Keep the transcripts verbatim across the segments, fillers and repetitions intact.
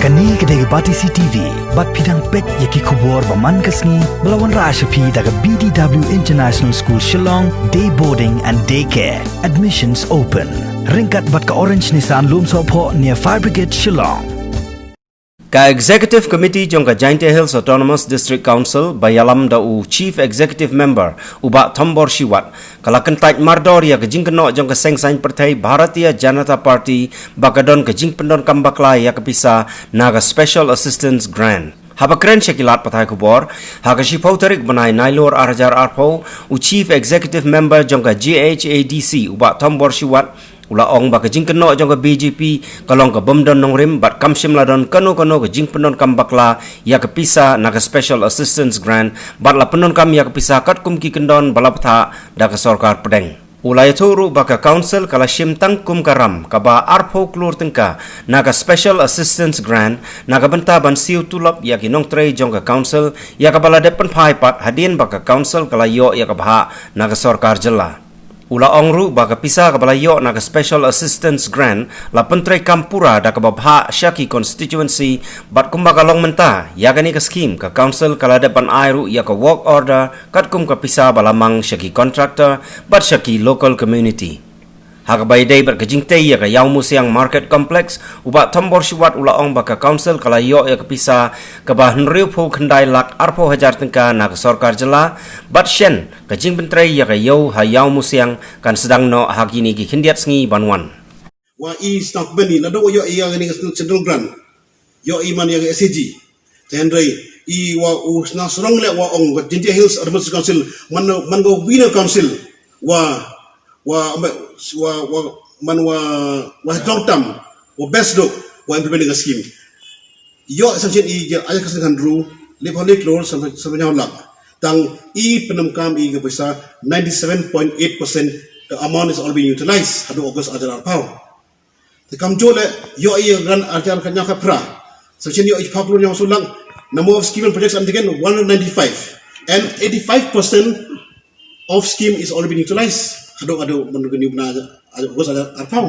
Kane ka dei ka Batesi T V, bad phi dang peit ïa ki khubor ba man ka sngi, ba la wanrah sha phi da ka B D W International School Shillong, Day Boarding and Day Care. Admissions open. Ryngkat bad ka Orange Nissan Lumsohphoh near Fire Brigade Shillong. Ka Executive Committee jong ka Jaintia Hills Autonomous District Council ba ïalam da u Chief Executive Member u Bah Thombor Shiwat, ka la kyntait mardor ïa ka jingkynnoh jong ka seng saiñ pyrthei Bharatiya Janata Party ba ka don ka jingpyndonkam bakla ïa ka pisa na ka Special Assistance Grant. Haba kren sha ki lad pathai khubor ha ka shiphew tarik bnai Nailur ar hajar arphew, u Chief Executive Member jong ka J H A D C u Bah Thombor Shiwat u la ong ba ka jingkynnoh jong ka B J P ka long ka bym don nongrim bad kam shym la don kano kano ka jingpyndonkam bakla ïa ka pisa na ka Special Assistance Grant, bad la pyndonkam ïa ka pisa katkum ki kyndon ba la bthah da ka sorkar pdeng. U la ïathuh ruh ba ka Council ka la shim tang kum ka ram kaba arphew klur tyngka na ka Special Assistance Grant na ka bynta ban siew tulop ïa ki nongtrei jong ka Council, ïa kaba la dep pynphai pat hadien ba ka Council ka la ïoh ïa ka bhah na ka sorkar jylla. U la ong ruh ba ka pisa kaba la ïoh na ka Special Assistance Grant la pyntreikam pura da kaba bhah sha ki constituency, bad kumba ka long mynta ïa kane ka scheme, ka Council ka la dep ban ai ruh ïa ka work order katkum ka pisa ba la mang sha ki contractor bad sha ki local community. Ha kaba ïadei bad ka jingtei ïa ka Ïawmusiang Market Complex, u Bah Thombor Shiwat u la ong ba ka Council ka la ïoh ïa ka pisa kaba hynriewphew khyndai lak arphew hajar tyngka na ka sorkar jylla, bad shen ka jingpyntrei ïa ka ïew ha Ïawmusiang kan sdang noh ha kine ki khyndiat sngi ban wan. Wa i sdang bani naduh wa ïoh ïa kane ka Central Grant, ïoh i man ïa ka S A G. Te hynrei i wa u sdang sarong leh wa ong ka Jaintia Hills Autonomous Council man, man ka winner council wa, wa, wa, wa man wa, wa strong tam, wa best dok wa implement ka scheme. Ïoh sanction i jia aja ka sdang hynriew, leh phaw leh klur san, sanphew hynñiew lak. Tang i pyndem kam i ka pisa ninety-seven point eight percent the amount is already utilized haduh August ar hajar arphew. Te kamjooh leh ïoh i grant ar hajar khathynñiew khatphra, sanction ïoh i phaw klur hynñiew saw lak. Number of scheme and projects undertaken one hundred ninety-five, and eighty-five percent of scheme is already been utilized haduh, haduh mynta ka new bnai, haduh August ar hajar arphew.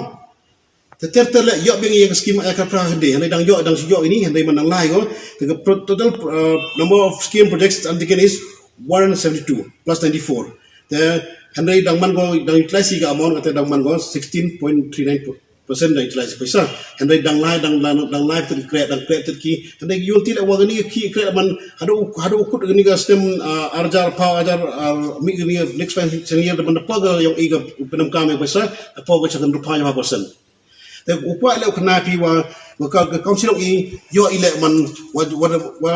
Te ter ter leh ïoh biang ïa ka scheme ar hajar khatphra hynrei, hynrei dang ïoh, dang shu ïoh ïa ini, hynrei man dang lai ko. Te ka pro-, total, uh, number of scheme projects undertaken is one hundred seventy-two plus ninety-four. Te hynrei dang man ko, dang utilize ïa ka amount kata dang man ko sixteen point three nine percent dang utilize pisa. Hynrei dang lai, dang, dang, dang lai ter ki kreh, dang kreh ter ki. Hynrei ïoh ti leh wa kane ki kreh man haduh, haduh kut kane ka snem, uh, ar hajar arphew, ar hajar, uh, mih kane next financial year man da poi ka ïong i ka pyndem kam ïa pisa, da poi ka sha ka hynriewphew percent. Te u kwah leh u khynnah phi wa, wa ka, ka council i ïoh i leh man, wa, wa, wa,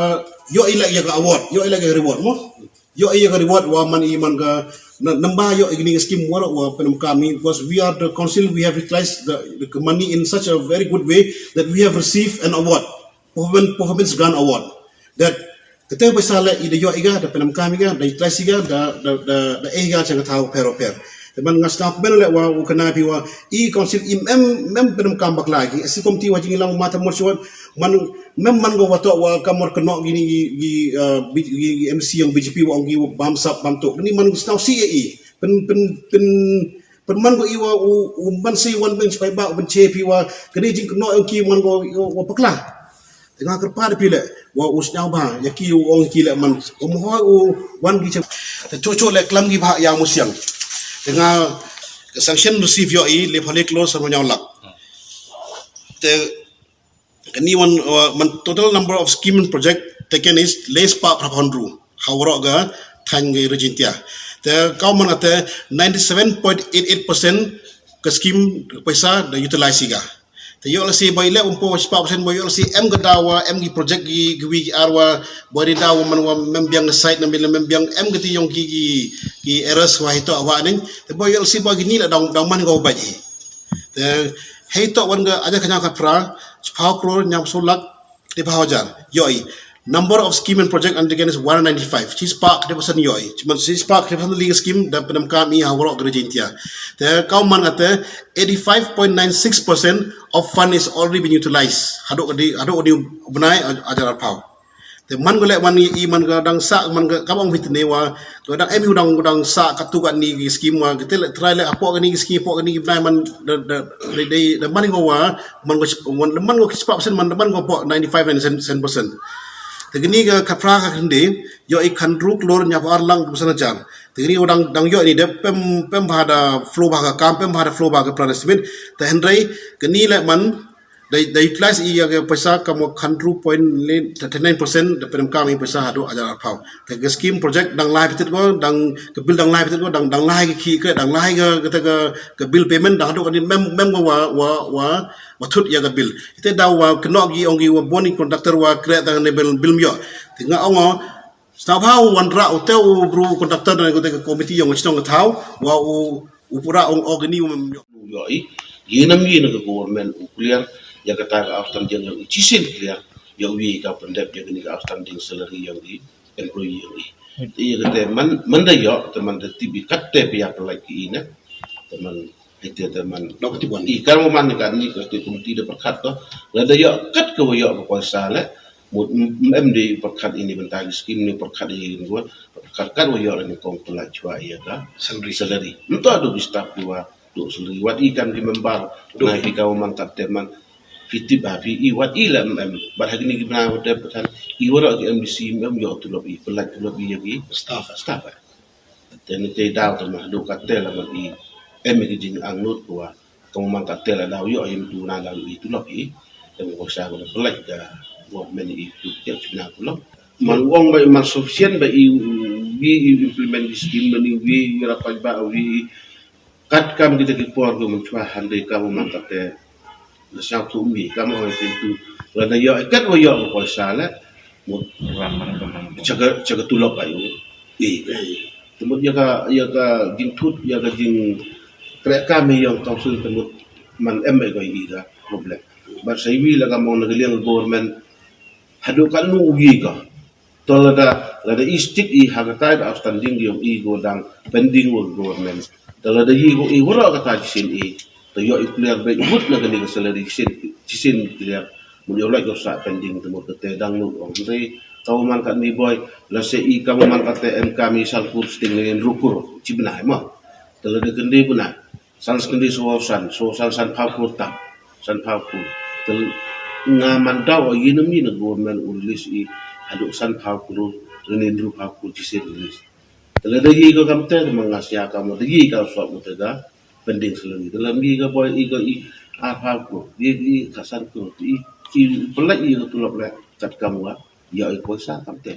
ïoh i leh ïa ka award, ïoh i leh ïa ka reward mo. Ïoh i ïa ka reward wa man i man ka, na, namba ïoh i kine ka scheme waroh wa pyndem kam i, because we are the council, we have utilized the, the money in such a very good way that we have received an award, performance, performance grant award. That kata pisa leh i da ïoh i ka, da pyndem kam i ka, da utilize i ka, da, da, da, da eh i ka sha ka thaw pher pher. Te man nga sngewkmen leh wa u khynnah phi wa i council i mem, mem pyndem kam bakla ki. As a committee wa jingïalam ma Thombor Shiwat, man, mem man ko wa toh wa ka mor kynnoh kine ki, ki, uh, B-, ki, ki M C ïong B J P wa ong ki wa bam sap bam tuk. Kine man sngewsih ïa i. Pyn, pyn, pyn, pynman ko i wa u, u man sih wan bynshai ba u bynshai phi wa kane jingkynnoh ïong ki man ko i wa bakla. Te nga kyrpad phi leh wa u sngewbha ïa ki u ong ki leh man, u mohoi u wan ki cha. Te chuh chuh leh klam ki bha ïa Ïawmusiang. Te nga ka sanction receive ïoh i leh phaw leh klur sanphew hynñiew lak. Te kane wan, uh, man total number of scheme and project taken is leh spah phra phew hynriew ha waroh ka thaiñ ka Ri Jaintia. Te ka man kata ninety-seven point eight eight percent ka scheme pisa da utilize i ka. Te ïoh lehse ba i leh umpo spah percent ba ïoh lehse em ka daw wa em ki project ki, ki wi ki ar wa ba ri daw wa man wa mem biang site na mem biang em ka ti ïong ki, ki, ki errors wa hito wa ning. Te ba ïoh lehse ba kini leh dang, dang man ka wa ba i. Te hei toh wan ka ar hajar khathynñiew khatphra, shiphew klur hynñiew saw lak, khatphew hajar. Ïoh i. Number of scheme and project undertaken is one ninety-five. Shispah khatphew percent ïoh i. Shispah khatphew percent leh scheme da pyndem kam i ha waroh ka Ri Jaintia. Te ka man kata eighty-five point nine six percent of fund is already been utilized. Haduh ka di, haduh ka di bnai ar hajar arphew. Te man ko leh man i man ko dang sah man ko kam ong bit ne wa ko dang em u dang dang sah katu kani ki skim wa kite leh try leh apo kani ki skim apo kani ki bnai man da da da da man ko wa man ko man man ko ki spah percent man man ko apo ninety five and seven percent. Te kani ka khapra ka kende yo i khandru klor nya par lang percent ajar. Te kani ko dang dang yo ni de pem pem bha da flow bha ka kam pem bha da flow bha ka plan estimate. Te hynrei kani leh man da da utilize i ya ka paisa kam wa khandru point thirty nine percent da pem kam i paisa hadu ajar arphaw. Te ka scheme project dang lai betet ko dang ka bill dang lai betet ko dang dang lai ki ki dang lai ka ka ka bill payment dang hadu kani mem mem ko wa wa wa wa thut ya ka bill. Ite da wa kno gi ong gi wa boni contractor wa kre dang ne bill bill myo. Te nga ong Sngewbha u wanrah u te u bru contractor na kute ka committee yong chnong ka thaw wa u u pura ong ogni u mem. Yo i ye nam ye na ka government u clear ya kata ka outstanding yong i chisin clear ya u ye ka pendep ya kani ka outstanding salary yong i employee yong i. Te ya kate man man da yo te man da tibi kat te pia pelai ki ina te man Ite te man dok ti wan i kar mo man ka ni ka ti kum ti de perkat to. Lada yo kat ka yo ko sa le mut em de perkat ini benta ki skim ni perkat ini ni perkat kat yo ni kong pelai chwa ya ka salary salary. Ento do ki staff dua do salary wat i kan ki member na ki ka man kat te man ki tip ha ki i wat i le em em bat ha ki ni ki bna wat de pesan i wara ki M D C em yo tulop i pelai tulop i ya ki staff staff. Te ni te daw te mah duk kate la mah i em ki jing ang nut kua kong man kate la daw yo im tu na daw i tu lok i te mo sa ko pelak ka government i tu te china tu lok man wong ba man sufficient ba i wi i implement di scheme ba ni wi i rapat ba wi kat kam kita ki por ko man chwa hande kam man kate na sa tu mi kam ho i tu la da yo kat wo yo ko sa le mo chaga chaga tu lok ba yo i Te mut ïa ka ïa ka jingthut ïa ka jingkhreh kam ïa ka council te mut man em ba ka i ka problem. Bad sa iwi la ka mong na ka liang government haduh katno u ïa ka. To lada lada i stick i ha ka tai ka outstanding ïa i ko dang pending with government. To lada i ko i wara ka tai shisien i Te ïoh i clear beit mut na kane ka salary shisien shisien clear. Mut ïoh lait ïoh sah pending te mut kate dang lut ong hynrei ka man kat ni boy la se i ka man kat te em ka mi san kur sting ne ru kur chi bnai mo. Te la de kende bnai san kende so san so san san phaw kur tam san phaw kur. Te nga man daw ïa na mi na government u release i haduh san phaw kur ne ru phaw kur chi sen release. Te la de ïa ka kam te ma nga sia ka mo de ïa ka sop mo te da pending salary. Dalam i ka boy i ka i arphaw klur i i ka san klur i i pelai i ka tulop le kat kam wa ïa i poisa kam te.